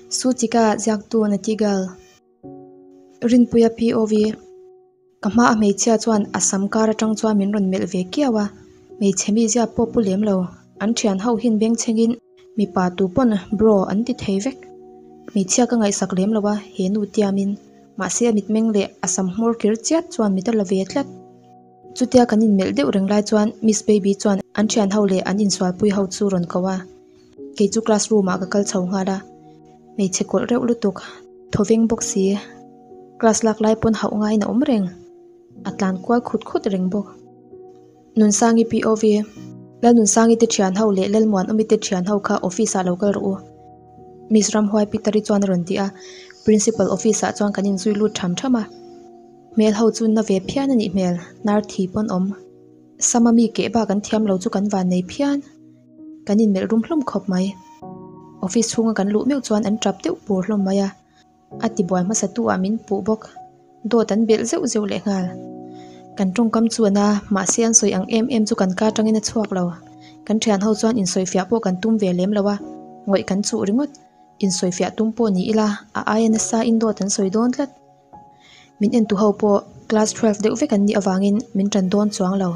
Suchika ziaktu Natigal. Rinpuia POV. Ka hma a hmeichhia chuan a sam kar atang chuan min rawn melh ve kiau a, hmeichhe mi zia pawh pu lem lo, an thian ho hin bengchhengin mipa tu pawn bro an ti thei vek. Hmeichhia ka ngaihsak lem lo a, he nu tiamin, mahse a mitmeng leh a sam hmawr kir chiat chuan mit a la ve tlat. Chutia kan inmelh deuh reng lai chuan Miss Baby chuan an thian ho leh an insualpui ho chu rawn ko a, kei chu class room ah ka kal chho nghal a, hmeichhe kawlh reuh lutuk, thawveng bawk si, class lak lai pawn hauh ngaiin a awm reng, a tlan kual khut khut reng bawk. Nunsangi POV, Lalnunsangi te thian ho leh Lalmuanawmi te thian ho kha office ah lo kal rawh u. Miss Ramhuai Pitari chuan a rawn ti a, Principal office ah chuan kan inzui lut tham tham a. Hmel ho chu na ve phian a nih hmel, hnar thi pawn awm. Sama mi keh bak an thiam lo chu kan van nei phian. Kan inmelh rum hlawm khawp mai. Office chhunga kan luh meuh chuan an tap deuh pur hlawm mai a. A tibuai hmasa tu ah min puh bawk. Dawt an belh zeuh zeuh leh nghal. Kan tawngkam chu a na, mahse an sawi ang em em chu kan ka tangin a chhuak lo. Kan thian ho chuan insawifiah pawh kan tum ve lem lo a, ngawih kan chuh ringawt. Insawifiah tum pawh ni ila, a aia nasa in dawt an sawi dawn tlat. Min entu ho pawh class 12 deuh vek an nih avangin min tan dawn chuang lo.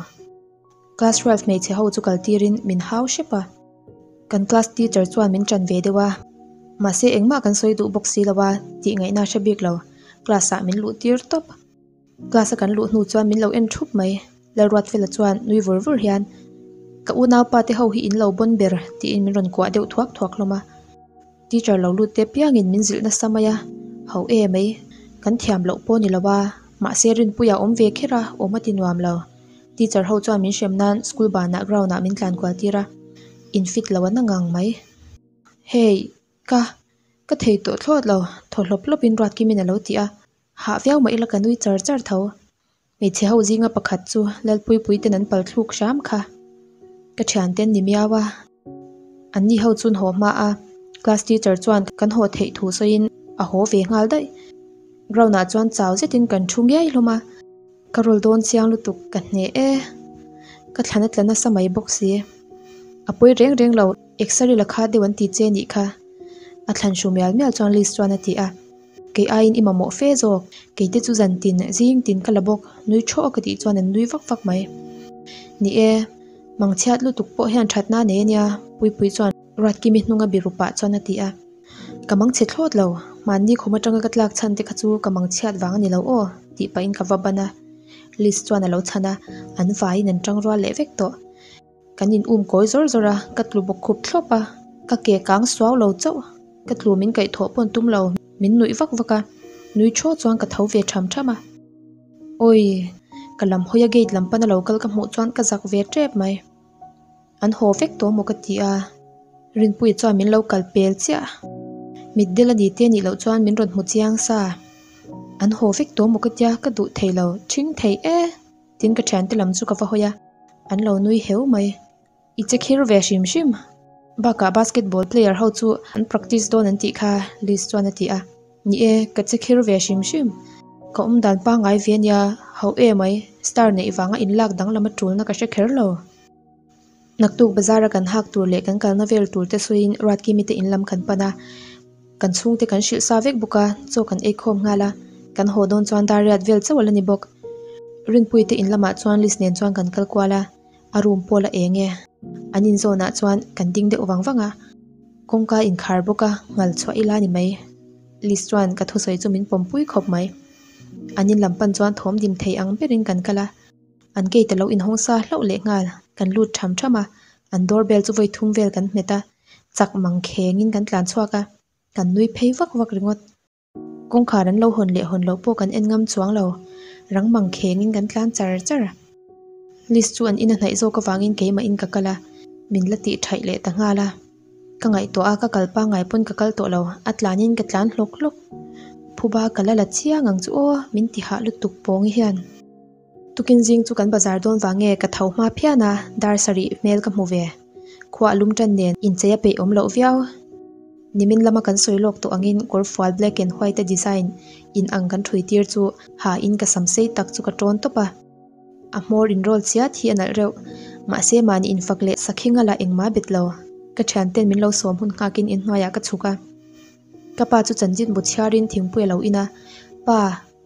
Class 12 hmeichhe ho chu kal tirin min hau hrep a. Kan class teacher chuan min tan ve deuh a. Mahse engmah kan sawi duh bawk si lo a, tih ngaihna hre bik lo. Class ah min luh tir tawp. Class a kan luh hnu chuan min lo en thup mai. Lalruatfela chuan nui vur vur hian, Ka unaupa te ho hi in lo bawn ber tiin min rawn kuah deuh thuak thuak hlawm a. Teacher lo lut te piangin min zilh nasa mai a, ho e mai, kan thiam loh pawh ni lo a, mahse Rinpuia awm ve kher a, awm a ti nuam lo. Teacher ho chuan min hrem nan school banah ground ah min tlan kual tir a, in fit lo an a ngang mai. Hey, ka, ka thei tawh thlawt lo, thaw hlawp hlawp in Ruatkimin a lo ti a, hah viau mah ila ka nui char char tho. Hmeichhe ho zinga pakhat chu Lalpuipuite'n an pal thluk hram kha. Ka thianten ni miau a. Anni ho chuan haw hma a, class teacher chuan kan haw theih thu sawiin a haw ve nghal daih. Ground ah chuan chau zetin kan thu ngiai hlawm a. Ka rawl dawn chiang lutuk ka hneh e. Ka thlan a tla nasa mai bawk si. A pawi reng reng lo, exer-i la kha deuh an ti che nih kha. A thlan hru mial mial chuan Liz chuan a ti a. Kei aiin i mamawh fe zawk, kei te chu zan tin, zing tin ka la bawk, nui thawh a ka tih chuan an nui vak vak mai. Ni e, mangchhiat lutuk pawh hian thatna nei ania, Puipui chuan Ruatkimi hnunga biru pah chuan a ti a. Ka mangchhe thlawt lo, mahni khum atanga ka tlak chhan te kha chu ka mangchhiat vang a ni lo aw, tih pahin ka va ban a. Liz chuan a lo chhan a, an vaiin an tang rual leh vek tawh. Kan in um kawi zawr zawr a, ka tlu bawk khup thlawp a, ka ke kang suau lo chauh, ka tlu min kaih thawh pawn tum lo, min nuih vak vak a, nui thaw chuan ka tho ve tham tham a. Awii, ka lam hawi a gate lam pana lo kal ka hmuh chuan ka zak ve tep mai. An haw vek tawh maw ka ti a, Rinpuia chuan min lo kal pel chiah. Mitdel a ni te nih loh chuan min rawn hmu chiang sa. An haw vek tawh maw ka tia, ka duh thei lo, ṭhing thei e. Tin ka thiante lam chu ka va hawi a, an lo nui heu mai. I che khir ve hrim hrim. Bakah basketball player ho chu an practice dawn an tih kha Liz chuan a ti a. Ni e, ka che khir ve hrim hrim. Ka awm dan pangngai ve ania, ho e mai, star neih vanga inlak danglam a tulna ka hre kher lo. Naktuk bazar a kan hak tur leh kan kalna vel tur te sawiin Ruatkimi te in lam kan pan a, kan chhungte kan hrilh sa vek bawk a, chaw kan ei khawm nghal a, kan haw dawn chuan dar riat vel chauh a la ni bawk. Rinpuii te in lamah chuan Liz nen chuan kan kal kual a, a room pawh la eng e. An in zawnah chuan kan ding deuh vang vang a, kawngka inkhar bawk a, nghal chhuah ila ni mai. Liz chuan ka thusawi chu min pawmpui khawp mai. An in lam pan chuan thawm dim thei ang berin kan kal a. An gate a lo inhawng sa hlauh leh nghal, kan lut tham tham a, an door bell chu vawi thum vel kan hmet a, chak mang khengin kan tlan chhuak a, kan nui phei vak vak ringawt. Kawngkhar an lo hawn leh hawn loh pawh kan en ngam chuang lo, rang mang khengin kan tlan char char. List chu an in a hnaih zawk avangin keimahin ka kal a, min la tih thaih leh ta nghal a. Ka ngaihtuah a, ka kal pangngai pawn ka kal tawh lo, a tlanin ka tlan hlawk hlawk. Phuba ka la la chiang ang chu aw, min ti hah lutuk pawngi hian. Tukin zing chu kan bazar dawn vang nge ka tho hma phian a, dar sarih hmel ka hmu ve. Khua a lum tan nen inchei a peih awm loh viau. Nimin lama kan sawi lawk tawh angin kawrfual black and white a design in ang kan thui tir chu ha in ka sam sei tak chu ka tawn tawp a. A hmawr inrawl chiat hi a nalh reuh. Mahse mahni infak leh sakhinga lah engmah bet lo. Ka thianten min lo sawm hun nghakin inhnuaiah ka chhuk a. Ka pa chu chanchin bu chhiarin thingpui a lo in a, Pa,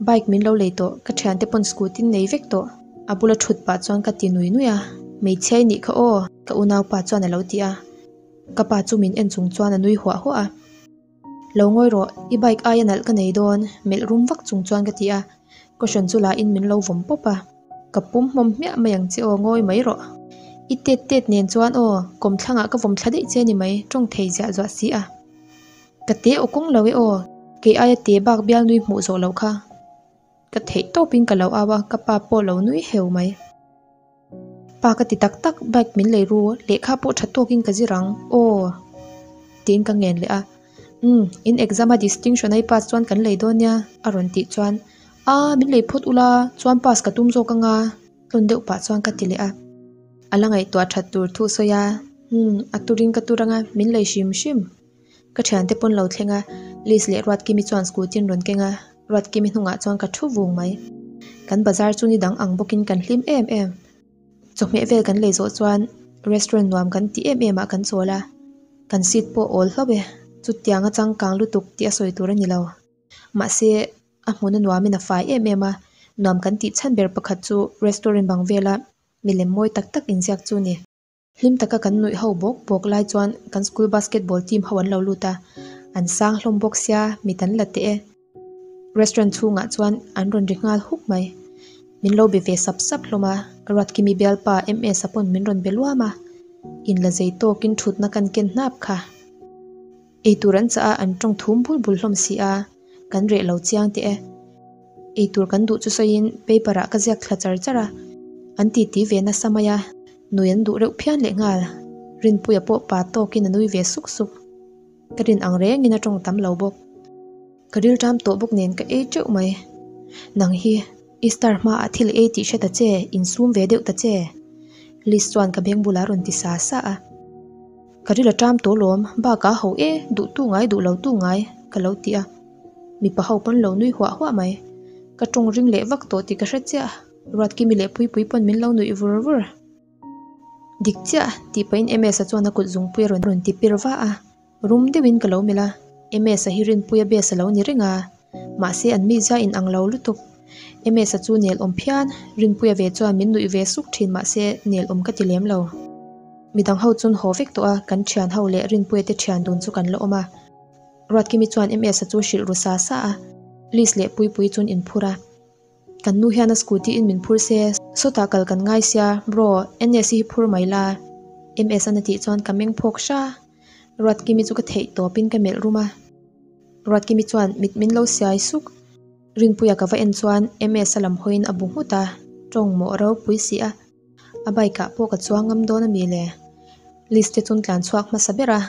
bike min lo lei tawh, ka thiante pawn scooty nei vek tawh. A bula thut pah chuan ka ti nui nui a, Hmeichhia i nih kha aw, ka unaupa chuan a lo ti a. Ka pa chu min en chung chuan a nui huah huah a. Lo ngawi rawh, i bike aia nalh ka nei dawn, melh rum vak chung chuan ka ti a. Caution chu la in min lo vawm pawp a. Ka pum hmawm hmiah mai ang che aw, ngawi mai rawh. I tet tet nen chuan aw, kawmthlangah ka vawm thla daih che ni mai, tawng thei ziah zuah si a. Ka te aw kawng lo e aw, kei aia te bak bial nui hmuh zawh loh kha. Ka theih tawpin ka lo au a, ka pa pawh lo nui heu mai. Pa ka ti tak tak, bike min lei ru, lehkha pawh tha tawkin ka zir ang, aw tiin ka ngen leh a. Umm, in exam a distinction a i pass chuan kan lei dawn nia a rawn tih chuan, Aa, min lei phawt ula, chuan pass ka tum zawk anga tlawn deuh pah chuan ka ti leh a. A la ngaihtuah that tur thu sawi a, Umm, a turin ka tur anga, min lei hrim hrim. Ka thiante pawn lo thleng a, Liz leh Ruatkimi chuan scooty an rawn keng a, Ruatkimi hnungah chuan ka thu vung mai. Kan bazar chu ni dang ang bawkin kan hlim em em. Chawhmeh vel kan lei zawh chuan restaurant nuam kan ti em em ah kan chawl a, kan seat pawh awl hlauh e, chutiang a changkang lutuk tih a sawi tur a ni lo. Mahse, a hmun a nuamin a fai em em a, nuam kan tih chhan ber pakhat chu restaurant bang vela milem mawi tak tak inziak chu a ni. Hlim taka kan nuih ho bawk bawk lai chuan kan school basketball team ho an lo lut a, an sang hlawm bawk sia mit an la teh e. Restaurant chhungah chuan an rawn ri nghal huk mai. Min lo be ve sap sap hlawm a, Ruatkimi bialpa MS-a pawn min rawn be luam a, inla zei tawkin thutna kan ken hnap kha. Eitur an chah a, an tawng thum bul bul hlawm si a, kan reh lo chiang teh e. Eitur kan duh chu sawiin paper ah ka ziak thla char char a, an titi ve nasa mai a, nui an duh reuh phian leh nghal. Rinpuia pawh pa tawkin a nui ve suk suk. Ka rin ang rengin a tawng tam lo bawk. Ka rilṭam tawh bawk nen ka ei teuh mai. Nang hi i star hmaah thil ei tih hre ta che, insum ve deuh ta che. Liz chuan ka beng bulah a rawn ti sa sa a. Ka ril a ṭam tawh lawm, bakah ho e, duh tu ngai duh lo tu ngai, ka lo ti a. Mipa ho pawn lo nui huah huah mai. Ka ṭawng ring leh vak tawh tih ka hre chiah, Ruatkimi leh Puipui pawn min lo nuih vur vur. Dik chiah, tih pahin MS-a chuan a kut zungpui a rawn ti pir va a. Rum deuhin ka lo melh a, MS-a hi Rinpuia base a lo ni reng a, mahse an mizia in ang lo lutuk. MS-a chu nel awm phian, Rinpuia ve chuan min nuih ve suk thin mahse nel awm ka ti lem lo. Midang ho chun haw vek tawh a, kan thian ho leh Rinpuia te thian dun chu kan la awm a. Ruatkimi chuan MS-a chu hrilh ru sa sa a, Liz leh Puipuii chun inphur a. Kan nu hian a scooty in min phur se, sawtah kal kan ngai sia, bro, NS hi phur mai la. MS an a tih chuan ka meng phawk hra. Ruatkimi chu ka theih tawpin ka melh rum a. Ruatkimi chuan mit min lo siai suk. Rinpuia ka va en chuan MS a lam hawiin a bu nghut a, tawng mawh ropui si a. A bike ah pawh ka chuang ngam dawn a mi le? List te chun tlan chhuak hmasa ber a.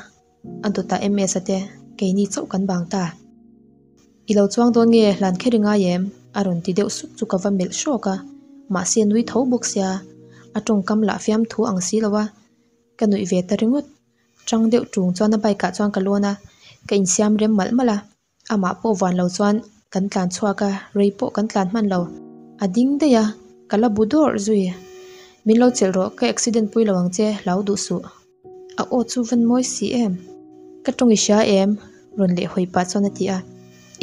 A dawtah MS-a te keini chauh kan bang ta. I lo chuang dawn nge hlan kher i ngai em? a rawn ti deuh sup chu ka va melh hrawk a, mahse nui tho bawk sia, a tawngkam lah fiamthu ang si lo a, ka nuih ve ta ringawt. Chang deuh tung chuan a bike ah chuan ka lawn a, ka insiam rem malh malh a. Amah pawh van lo chuan kan tlan chhuak a, rei pawh kan tlan hman lo. A ding daih a, ka la bu dawrh zui. Min lo chelh rawh, ka accident pui lo ang che, hlau duh suh. A aw chu van mawi si em? Ka tawng i hria em? Rawn leh hawi pah chuan a ti a.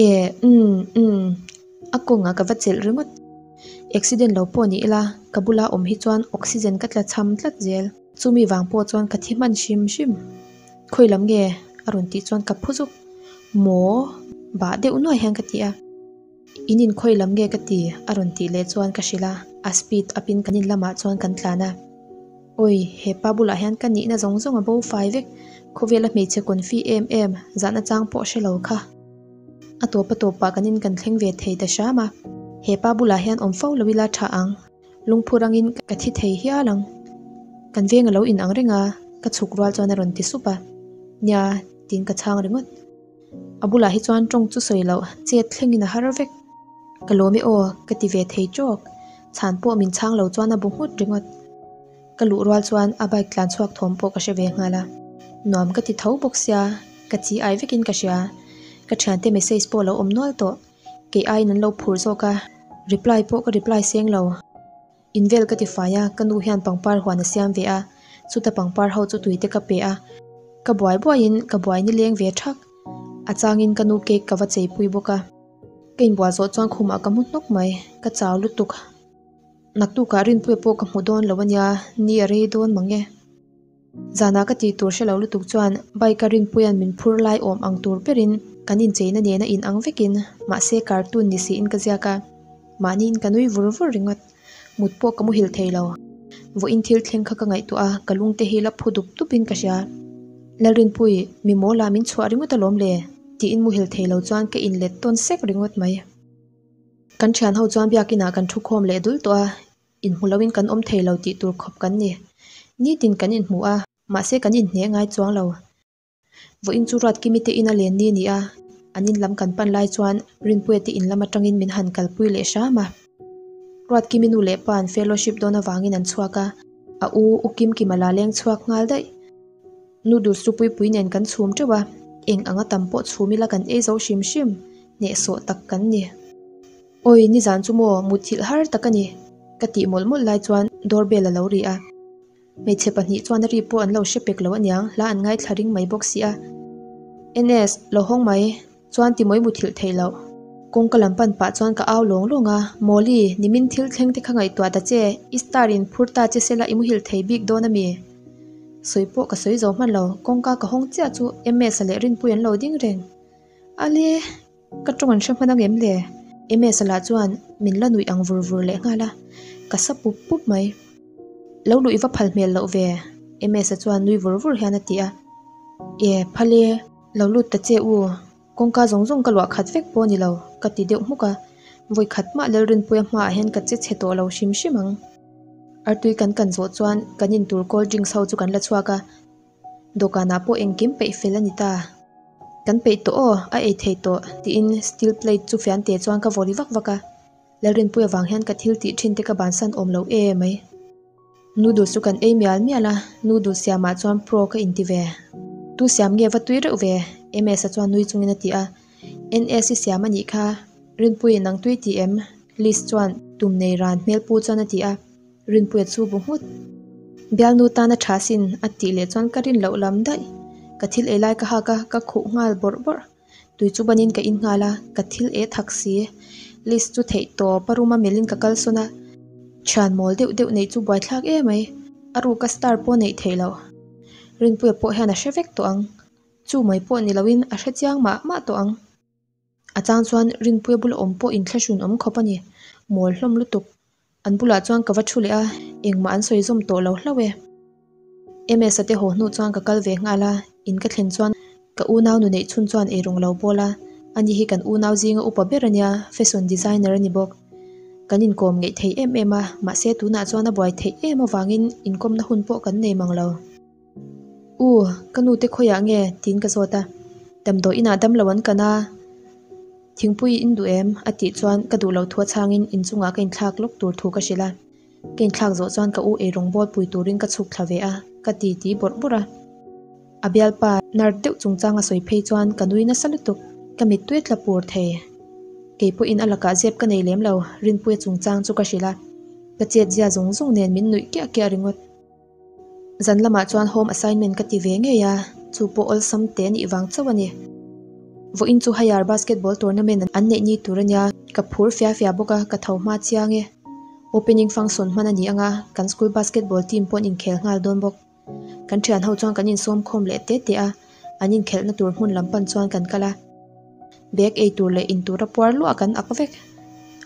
E, umm, umm. A kawngah ka va chelh ringawt. Accident lo pawh ni ila, ka bula awm hi chuan oxygen ka tla cham tlat zel. Chumi vang pawh chuan ka thi hman hrim hrim. Khawi lam nge? A rawn tih chuan ka phu zuk. Maw? Bah deuh nuai hian ka ti a. In inkhawi lam nge ka ti? A rawn tih leh chuan ka hrilh a, a speed up in kan in lamah chuan kan tlan a. Awi, he pa bulah hian ka nihna zawng zawng a bo fai vek. Khawvela hmeichhe confi em em, zahna chang pawh hre lo kha. A tawp a tawpah kan in kan thleng ve thei ta hram a. He pa bulah hian awm fo lo ila tha ang. Lungphu rangin ka thi thei hial ang. Kan veng a lo in ang reng a, ka chhuk rual chuan a rawn ti sup a. Nia, tiin ka chhang ringawt. A bulah hi chuan tawng chu sawi loh, chet thlengin a har vek. Ka lawm e aw, ka ti ve thei tawk. Chhan pawh min chhang lo chuan a bu nghut ringawt. Ka luh rual chuan a bike tlan chhuak thawm pawh ka hre ve nghal a. Nuam ka ti tho bawk sia, ka chi ai vekin ka hria. Ka thiante message pawh a lo awm nual tawh. Kei aiin an lo phur zawk a, reply pawh ka reply seng lo. In vel ka ti fai a, ka nu hian pangpar huan a siam ve a, chuta pangpar ho chu tui te ka pe a, ka buai buaiin ka buai nileng ve thak. A changin ka nu cake ka va cheipui bawk a. Ka inbual zawh chuan khumah ka mu hnawk mai, ka chau lutuk. Naktukah Rinpuia pawh ka hmu dawn lo ania, ni a rei dawn mang e. Zanah ka tih tur hre lo lutuk chuan bike a Rinpuia'n min phur lai awm ang tur berin kan incheina nena in ang vekin mahse cartoon ni siin ka ziak a, mahniin ka nui vur vur ringawt. Mut pawh ka muhil thei lo. Vawiin thil thleng kha ka ngaihtuah a, ka lungte hi la phu dup dupin ka hria. Lalrinpui, mi mawlah min chhuah ringawt alawm le? tiin muhil thei lo chuan ka inlet tawn sek ringawt mai. Kan thian ho chuan biakinah kan thu khawm leh dul tawh a, inhmu loin kan awm thei lo tih tur khawp kan ni. Nitin kan inhmu a, mahse kan inhne ngai chuang lo. Vawiin chu Ruatkimi te in a len ni ni a, an in lam kan pan lai chuan Rinpuia te in lam atangin min han kalpui leh hram a. Ruatkimi nu leh pa an fellowship dawn avangin an chhuak a, a u U Kimkima la leng chhuak nghal daih. Noodles chu Puipui nen kan chhum teuh a, eng anga tam pawh chhum ila kan ei zo hrim hrim, hnehsawh tak kan ni. Awi, nizan chu maw mutthilh har tak a ni, ka tih mawlh mawlh lai chuan doorbell a lo ri a. Hmeichhe pahnih chuan a ri pawh an lo hre pek lo aniang, hla an ngaithla ring mai bawk si a. NS, lo hawng mai, chuan ti mawi muthilh theih loh. Kawngka lam pan pah chuan ka au lawng lawng a, Mawli, nimin thil thleng te kha ngaihtuah ta che, i star in phur ta che sela i muhilh thei bik dawn ami? Sawi pawh ka sawi zo hman lo, kawngka ka hawng chiah chu MS-a leh Rinpui an lo ding reng. Ale! Ka tawng an hre hman ang em le? MS-a lah chuan min la nuih ang vur vur leh nghal a, ka sa pup pup mai. Lo luh i va phal hmel loh ve, MS-a chuan nui vur vur hian a ti a. E, phal e, lo lut ta che u, kawngka zawng zawng ka luah khat vek pawh a ni lo, ka ti deuh hmuk a. Vawi khat mah Lalrinpuia hmaah hian ka che chhe tawh lo hrim hrim ang. Artui kan kan zawh chuan kan intur cold drinks ho chu kan la chhuak a. Dawhkanah pawh engkim peih fel a ni ta. Kan peih tawh aw, a ei thei tawh tiin steel plate chu fian te chuan ka vawri vak vak a. Lalrinpui avang hian ka thil tih thin te ka bansan awm lo e mai. Noodles chu kan ei mial mial a, noodles siamah chuan pro ka inti ve. Tu siam nge va tui reuh ve? MS-a chuan nui chungin a ti a. NS i siam a nih kha, Rinpuiin nang tui ti em? Liz chuan tum nei ran hmel pu chuan a ti a. Rinpuia chu bu nghut. Bialnu tan a tha sin a tih leh chuan ka rin loh lam daih. Ka thil ei lai ka hak a, ka khuh nghal bawrh bawrh. Tui chu banin ka in nghal a, ka thil e thak si. List chu theih tawp a room a melhin ka kal sawn a. Thian mawl deuh deuh neih chu buaithlak em mai. A ruka star pawh neih theih loh. Rinpuia pawh hian a hre vek tawh ang. Chu mai pawh ni loin a hre chiang mah mah tawh ang. A chang chuan Rinpuia bula awm pawh inthlahrun awm khawp a ni. Mawl hlawm lutuk. An bulah chuan ka va thu leh a, engmah an sawi zawm tawh lo hlauh e. MS-a te haw hnu chuan ka kal ve nghal a, in ka thlen chuan ka unau nu neih chhun chuan eirawng lo bawl a, ani hi kan unau zinga upa ber a nia, fashion designer a ni bawk. Kan inkawm ngeih thei em em a, mahse tunah chuan a buai theih em avangin inkawmna hun pawh kan nei mang lo. U, ka nu te khawiah nge? tiin ka zawt a. Damdawi inah dam lo an kan a, thingpui in duh em? a tih chuan ka duh loh thu a chhangin inchungah ka inthlak lawk tur thu ka hrilh a. Ka inthlak zawh chuan ka u eirawng bawl pui turin ka chhuk thla ve a, ka ti ti bawrh bawrh a. A bialpa nerd deuh chungchang a sawi phei chuan ka nui nasa lutuk, ka mittui tla pur thei. Kei pawhin a lakah zep ka nei lem lo, Rinpuia chungchang chu ka hrilh a. Ka chetzia zawng zawng nen min nuih kiah kiah ringawt. Zan lamah chuan home assignment ka ti ve ngei a, chu pawh awlsam te nih vang chauh a ni. Vawiin chu higher basketball tournament an neih ni tur a nia, ka phur fia fia bawk a, ka tho hma chiang e. Opening function hman a ni ang a, kan school basketball team pawh an inkhel nghal dawn bawk. Kan thian ho chuan kan insawm khawm leh te te a, an inkhelhna tur hmun lam pan chuan kan kal a. Bag ei tur leh in tura puar luah kan ak vek.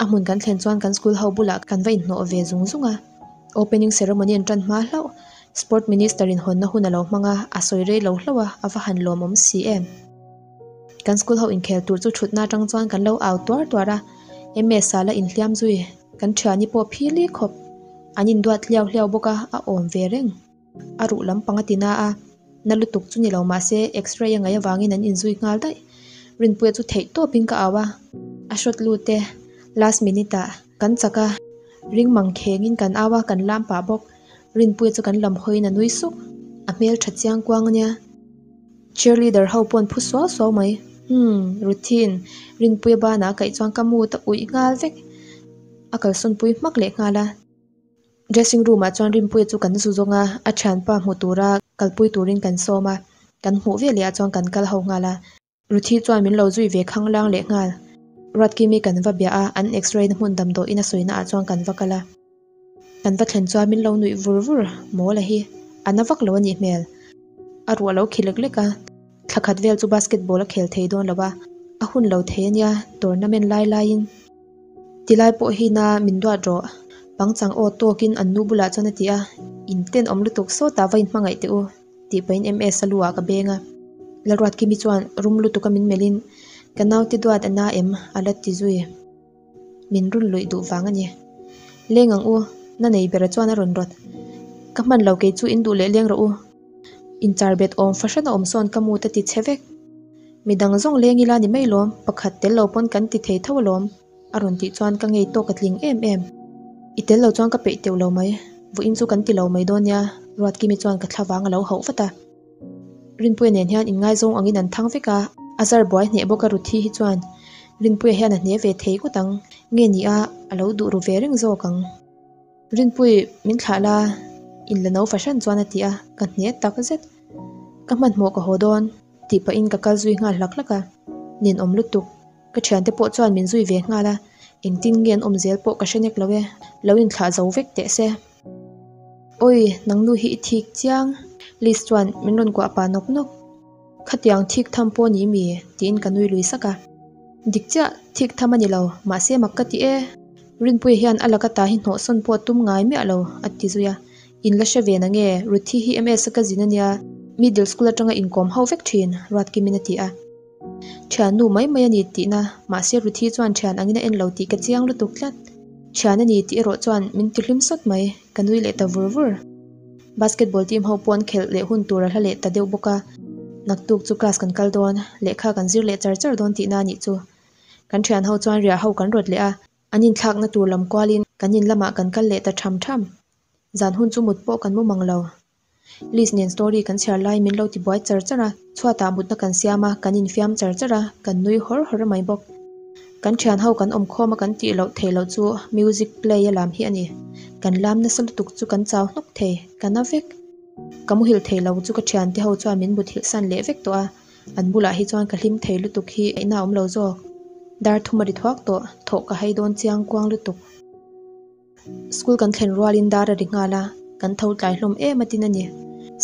A hmun kan thlen chuan kan school ho bulah kan va inhnawh ve zung zung a. Opening ceremony an tan hma hlauh. Sport Minister in hawnna hun a lo hmang a, a sawi rei lo hlauh a, a va han lawmawm si em. Kan school ho inkhel tur chu thutna atang chuan kan lo au tuar tuar a, MS a la inhliam zui, kan thiani pawh phili khawp. An induat hliau hliau bawk a, a awm ve reng. A ruh lampang a ti na a, na lutuk chu ni lo mahse x-ray a ngaih avangin an inzui nghal daih. Rinpuia chu theih tawpin ka au a, a shot lut e, last minute ah kan chak a, ring mang khengin kan au a, kan lam pah bawk. Rinpuia chu kan lam hawiin a nui suk, a hmel tha chiang kuang a nia. Cheerleader ho pawh an phu suau suau mai. Umm, Ruthin, Rinpuia banah a kaih chuan ka mood a uih nghal vek. A kalsawnpui hmak leh nghal a. Dressing room ah chuan Rinpuia chu kan zu zawng a, a thianpa hmu tura kalpui turin kan sawm a, kan hmuh veleh ah chuan kan kal ho nghal a. Ruthi chuan min lo zui ve khanglang leh nghal. Ruatkimi kan va bia a, an x-ray na hmun damdawiin a sawina ah chuan kan va kal a. Kan va thlen chuan min lo nuih vur vur mawl a hi. A na vak lo a nih hmel. A ruah lo khi lek lek a, thla khat vel chu basketball a khel thei dawn lo a, a hun lo thei a nia tournament lai laiin. Tilai pawh hi na min duat rawh. Pangchang aw tawkin an nu bulah chuan a ti a, in tenawm lutuk sawtah va inhmangaih teh u. Tih pahin MS a lu ah ka beng a. Lalruatkimi chuan rum lutuk a min melhin, Ka naute duat a na em? a la ti zui. Min run luih duh vang a ni. Leng ang u, na nei bera chuan a rawn rawt. Ka hman lo kei chu in duh leh leng rawh u. Inchar bet awm fahran a awm sawn ka mut a ti chhe vek. Midang zawng leng ila ni mai lawm, pakhat tel lo pawn kan ti thei tho alawm. A rawn tih chuan ka ngei tawk a tling em em. I tel lo chuan ka peih teuh lo mai. Vawiin chu kan ti lo mai dawn nia, Ruatkimi chuan ka thla vang a lo hauh vat a. Rinpuia nen hian inngaizawng angin an thang vek a, a zar buai hneh bawk a Ruthi hi chuan Rinpuia hian a hne ve thei ngawt ang, nge ni a, a lo duh ru ve reng zawk ang. Rinpui, min thlah la, in la no fahran chuan a ti a, ka hne tak zet. Ka hmanhmawh ka haw dawn, tih pahin ka kal zui nghal hlak hlak a, ninawm lutuk. Ka thiante pawh chuan min zui ve nghal a, engtin nge an awm zel pawh ka hre nek lo e, lo inthlah zo vek teh se. Awi, nang nu hi i thik chiang, Liz chuan min rawn kuah pah nawk nawk. Khatiang thik tham pawh ni mi? tiin ka nui lui sak a. Dik chiah, thik tham a ni lo, mahse mak ka ti e. Rinpuia hian a laka ta hi hnawhsawn pawh tum ngai miah lo, a ti zui a. In la hre ve na nge? Ruthi hi MS a ka zin a nia, middle school atanga inkawm ho vek thin, Ruatkimin a ti a. Thiannu mai mai a ni tihna, mahse Ruthi chuan thian angin a en lo tih ka chiang lutuk tlat. Thian a ni tih erawh chuan min ti hlim sawt mai, ka nui leh ta vur vur. Basketball team ho pawh an khelh leh hun tur a hla leh ta deuh bawk a, naktuk chu class kan kal dawn, lehkha kan zir leh char char dawn tihna a nih chu. Kan thian ho chuan riah ho kan rawt leh a, an inthlakna tur lam kualin kan in lamah kan kal leh ta tham tham. Zan hun chu mut pawh kan mu mang lo. Liz nen story kan chhiar lai min lo ti buai char char a, chhuatah mutna kan siam a, kan infiam char char a, kan nui hawr hawr mai bawk. Kan thian ho kan awm khawm a kan tih loh theih loh chu music play a lam hi a ni. Kan lam nasa lutuk chu kan chau hnawk thei, ka na vek. Ka muhilh thei lo chu ka thiante ho chuan min muthilh san leh vek tawh a, an bulah hi chuan ka hlim thei lutuk hi a inah awm lo zawk. Dar thum a ri thuak tawh, thawh ka hai dawn chiang kuang lutuk. School kan thlen rualin dar a ri nghal a, kan tho tlai hlawm em a tin a ni.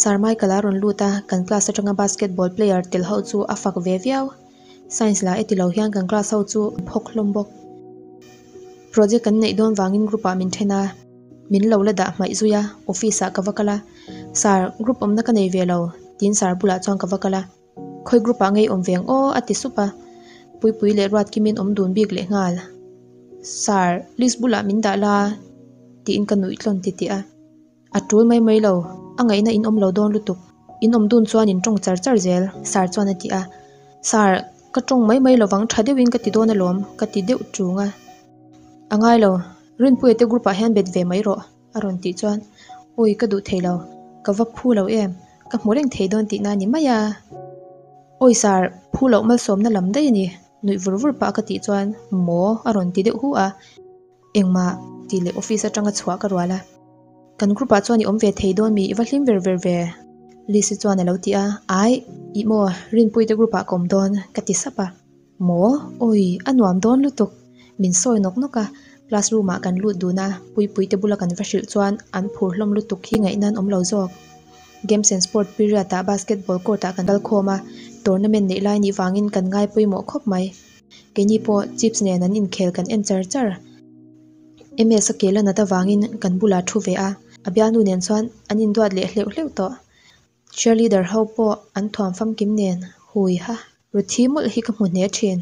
Sir Michael a rawn lut a, kan class atanga basketball player tel ho chu a fak ve viau. Science lah e ti lo hian kan class ho chu an phawk hlawm bawk. Project kan neih dawn vangin group ah min then a, min lo la dah hmaih zui a, office ah ka va kal a. Sir, group awmna ka nei ve lo, tiin sir bulah chuan ka va kal a. Khawi group ah ngei awm ve ang aw a ti sup a, Puipui leh Ruatkimin awm dun bik leh nghal. Sir, list bulah min dah la tiin ka nuih tlawn titih a. A tul mai mai lo, a ngaihna in awm lo dawn lutuk. In awm dun chuan in tawng char char zel, Sir chuan a ti a. Sir, ka tawng mai mai lovang tha deuhin ka ti dawn alawm ka ti deuh tung a. A ngai lo, Rinpuia te group ah hian bet ve mai rawh. A rawn tih chuan, Awi ka duh thei lo, ka va phu lo em, ka hmu reng thei dawn tihna a ni mai a. Awi sir, phu loh malsawmna lam daih a ni, nuih vur vur pah ka tih chuan, Maw? a rawn ti deuh hu a. Engmah tih leh office atanga chhuah ka rual a. Kan group ah chuan i awm ve thei dawn mi, i va hlim ver ver ve, Lizzy chuan a lo ti a. Ai, ih maw, Rinpuite group ah ka awm dawn, ka ti sap a. Maw? Awi, a nuam dawn lutuk. Min sawi nawk nawk a, class room ah kan lut dun a, Puipuite bula kan va hrilh chuan an phur hlawm lutuk hi ngaihna an awm lo zawk. Games and Sport period ah basketball court ah kan kal khawm a, tournament neih lai nih vangin kan ngai pawimawh khawp mai. Keini pawh chips nen an inkhel kan en char char. MS a kel a nat avangin kan bulah thu ve a, a bialnu nen chuan an induat leh hleuh hleuh tawh. Cheerleader ho pawh an thuam famkim nen hui ha. Ruthi mawlh hi ka hmu hle thin.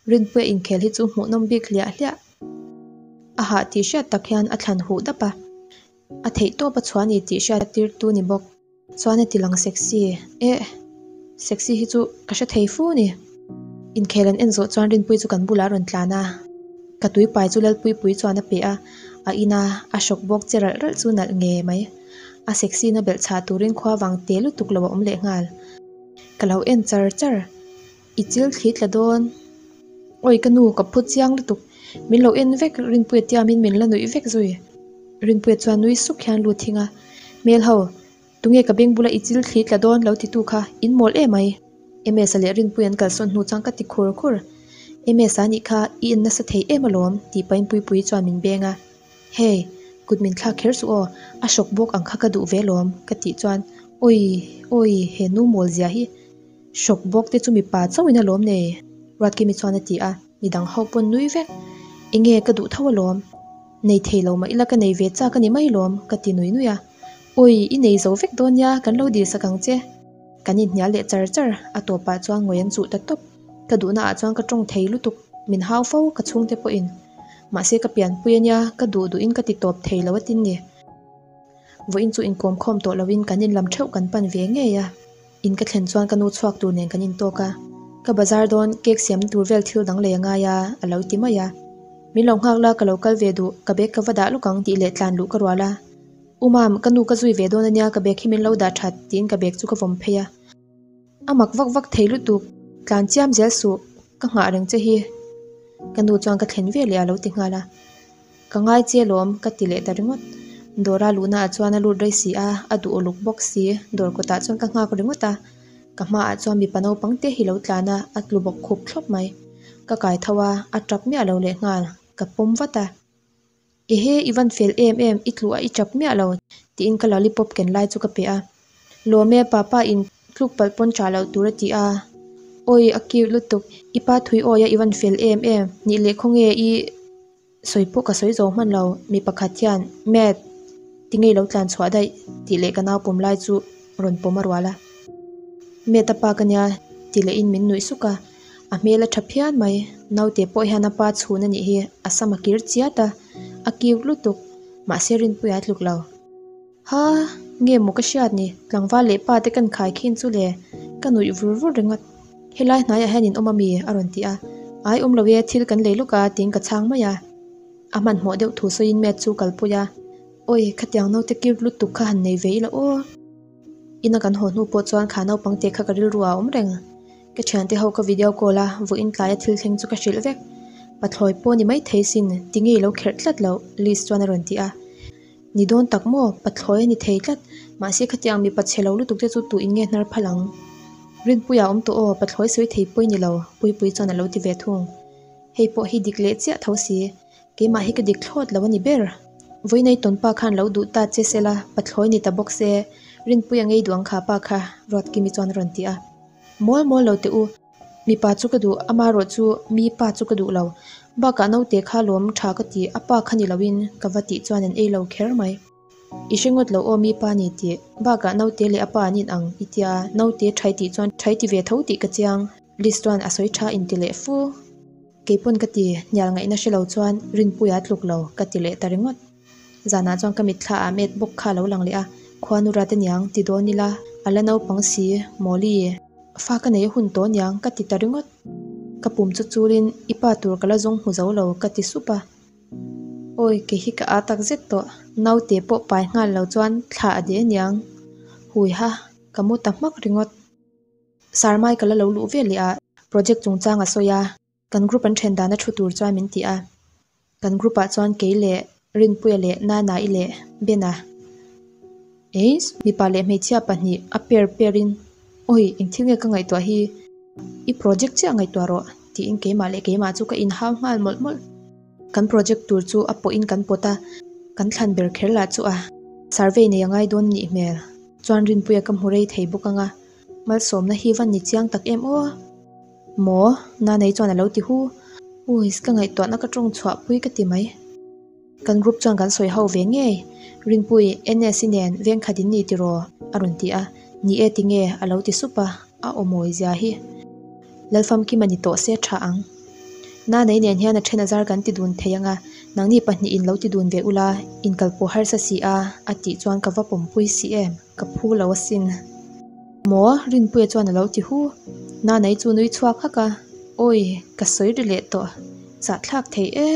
Rinpuia inkhel hi chu hmuhnawm bik hliah hliah. A hah tih hriat tak hian a thlan huh dap a. A theih tawp a chhuah a ni tih hriat tirtu ni bawk. Chuan a ti lang sexy. Eh! Sexy hi chu ka hre thei fu ni. Inkhel an en zawh chuan Rinpui chu kan bulah a rawn tlan a. Ka tuipai chu Lalpuipui chuan a pe a. A ina a hrawk bawk che ralh ralh chu nalh nge mai. A sexy na belh chhah turin khua vang te lutuk lo a awm leh nghal. Ka lo en char char. I chil thli tla dawn. Awi ka nu ka phu chiang lutuk. Min lo en vek Rinpuia tiamin min la nuih vek zui. Rinpuia chuan nui suk hian lut thing a. Hmel ho, tunge ka beng bula i chil thli tla dawn lo titu kha in mawl em ai. Ms-a leh Rinpuii an kalsawn hnu chuan ka ti khur khur. Ms-a nih kha i en nasa thei em alawm tih pahin Puipuii chuan min beng a. Hey, kut min thlak kher suh aw, a hrawk bawk ang kha ka duh ve alawm ka tih chuan Awii, awii, he nu mawl zia hi hrawk bawk te chu mipa chauhin alawm nei Ruatkimi chuan a ti a, midang ho pawn nui vek. Enge ka duh tho alawm, nei thei lo mah ila ka nei ve chak a ni mai lawm ka ti nui nui a. Awii, i nei zo vek dawn nia, kan lo dil sak ang che. Kan inhnial leh char char, a tawpah chuan ngawi an chuh ta tawp. Ka duhna ah chuan ka tawng thei lutuk, min hau fo ka chhungte pawhin. Mahse ka pianpui ania, ka duh duhin ka ti tawp thei lo atin ni. Vawiin chu inkawm khawm tawh loin kan inlam theuh kan pan ve ngei a. In ka thlen chuan ka nu chhuak tur nen kan intawk a. Ka bazar dawn cake siam tur vel thil dang lei a ngai a, a lo ti mai a. Min lo nghak la ka lo kal ve duh, ka bag ka va dah lawk ang tih leh tlan luh ka rual a. U Mam, ka nu ka zui ve dawn ania ka bag hi min lo dah that tiin ka bag chu ka vawm phei a. A mak vak vak thei lutuk, tlan chiam zel suh, ka nghah reng che hi. Ka nu chuan ka thlen ve leh a lo ti nghal a. Ka ngai che lawm ka ti leh ta ringawt. Dawra luhna ah chuan a lut rei si a, a duh uluk bawk si. Dawr kawtah chuan ka nghak ringawt a. Ka hmaah chuan mipa naupang te hi lo tlan a, a tlu bawk khup thlawp mai. Ka kai tho a, a tap miah lo leh nghal, ka pawm vat a. Ehe, i van fel em em, i tluh a i tap miah lo, tiin ka lollipop ken lai chu ka pe a. Lawm e, papa in tluk palh pawn tah loh tur a ti a. Awi, a cute lutuk, i pa thui awi a i van fel em em, nih leh khawnge i sawi pawh ka sawi zo hman lo, mi pakhat hian, Matt, tinge i lo tlan chhuah daih, tih leh ka nau pawm lai chu rawn pawm a rual a. Matt a pa ka nia, ti lehin min nuih suk a. A hmel a tha phian mai, naute pawh hian a pa chhun a nih hi, a sam a kir chiat a, a cute lutuk, mahse Rinpuia a tluk lo. Ha, nge maw ka hriat ni, tlangval leh pa te kan khai khin chu le, ka nuih vur vur ringawt. Helai hnaiah hian in awm a mi? a rawn ti a, Ai awm lo e, thil kan lei lawk a tiin ka chhang mai a. A hmanhmawh deuh thu sawiin Matt chu kalpui a, Awi, khatiang naute cute lutuk kha han nei ve ila aw. Ina kan haw hnu pawh chuan kha naupang te kha ka rilru ah a awm reng. Ka thiante ho ka video call a, vawiin tlaia thil thleng chu ka hrilh vek. Pathlawi pawh ni mai thei sin, tinge i lo kherh tlat loh? Liz chuan a rawn ti a. Ni dawn tak maw? Pathlawi a ni thei tlat. Mahse khatiang mipa chhe lo lutuk te chu tu in nge hnar phal ang? Rinpuia awm tawh aw, pathlawi sawi thei pawi ni lo, Puipuii chuan a lo ti ve thung. Hei pawh hi dik leh chiah tho si. Keimah hi ka dik thlawt lo a ni ber. Vawiinei tawnpa khan lo duh ta che sela, pathlawi ni ta bawk se, Rinpuia ngei duh ang kha pa kha, Ruatkimi chuan a rawn ti a. Mawl mawl lo teh u, mipa chu ka duh, amaherawh chu mi pa chu ka duh lo. Bakah naute kha lawm tha ka ti, a pa kha ni loin ka va tih chuan an ei lo kher mai. I hre ngawt lo aw mi pa ni tih, bakah naute leh a pa an inang i tia, naute thai tih chuan thai ti ve tho tih ka chiang, Liz chuan a sawi tha inti leh fu. Keipawn ka ti, hnial ngaihna hre lo chuan Rinpuia tluk lo ka ti leh ta ringawt. Zanah chuan ka mitthla ah met bawk kha a lo lang leh a, khuanu rat aniang ti dawn ila, a la naupang si, Mawli, fa ka nei a hun tawh aniang ka ti ta ringawt. Ka pum chu chulin i pa tur ka la zawng hmu zo lo ka ti sup a. Awi, kei hi ka aa tak zet tawh, naute pawh pai nghal lo chuan thla a deh aniang, hui ha, ka mu ta hmak ringawt. Sarmai ka la lo luh ve leh a, project chungchang a sawi a. Kan group an then dana thu tur chuan min ti a, kan group ah chuan kei leh Rinpuia leh Nana-i leh Bena Eis mipa leh hmeichhia pahnih a pair pair in awi engthil nge ka ngaihtuah hi i project chiah ngaihtuah rawh tiin keimah leh keimah chu ka inhau nghal mawlh mawlh. Kan project tur chu a pawhin kan pawt a, kan thlan ber kher lah chu a survey nei a ngai dawn nih hmel chuan Rinpuia ka hmu rei thei bawk anga malsawmna hi van ni chiang tak em aw. Maw? Nanei chuan a lo ti hu. Uiss, ka ngaihtuahna ka tawng chhuah pui ka ti mai. Kan group chuan kan sawi ho ve ngei. Rinpui, NS-i nen veng khat in ni tiraw? a rawn ti a. Ni e tinge? a lo ti sup a, a aw mawi zia hi. Lalfamkima ni tawh se tha ang. Nanei nen hian a then a zar kan ti dun thei anga, nangni pahnihin lo ti dun ve ula, inkalpawh harsa si a, a tih chuan ka va pawmpui si em. Ka phu lo asin. Maw? Rinpuia chuan a lo ti hu. Nanai chu nui chhuak hak a, Awi, ka sawi ri leh tawh. Zahthlak thei e.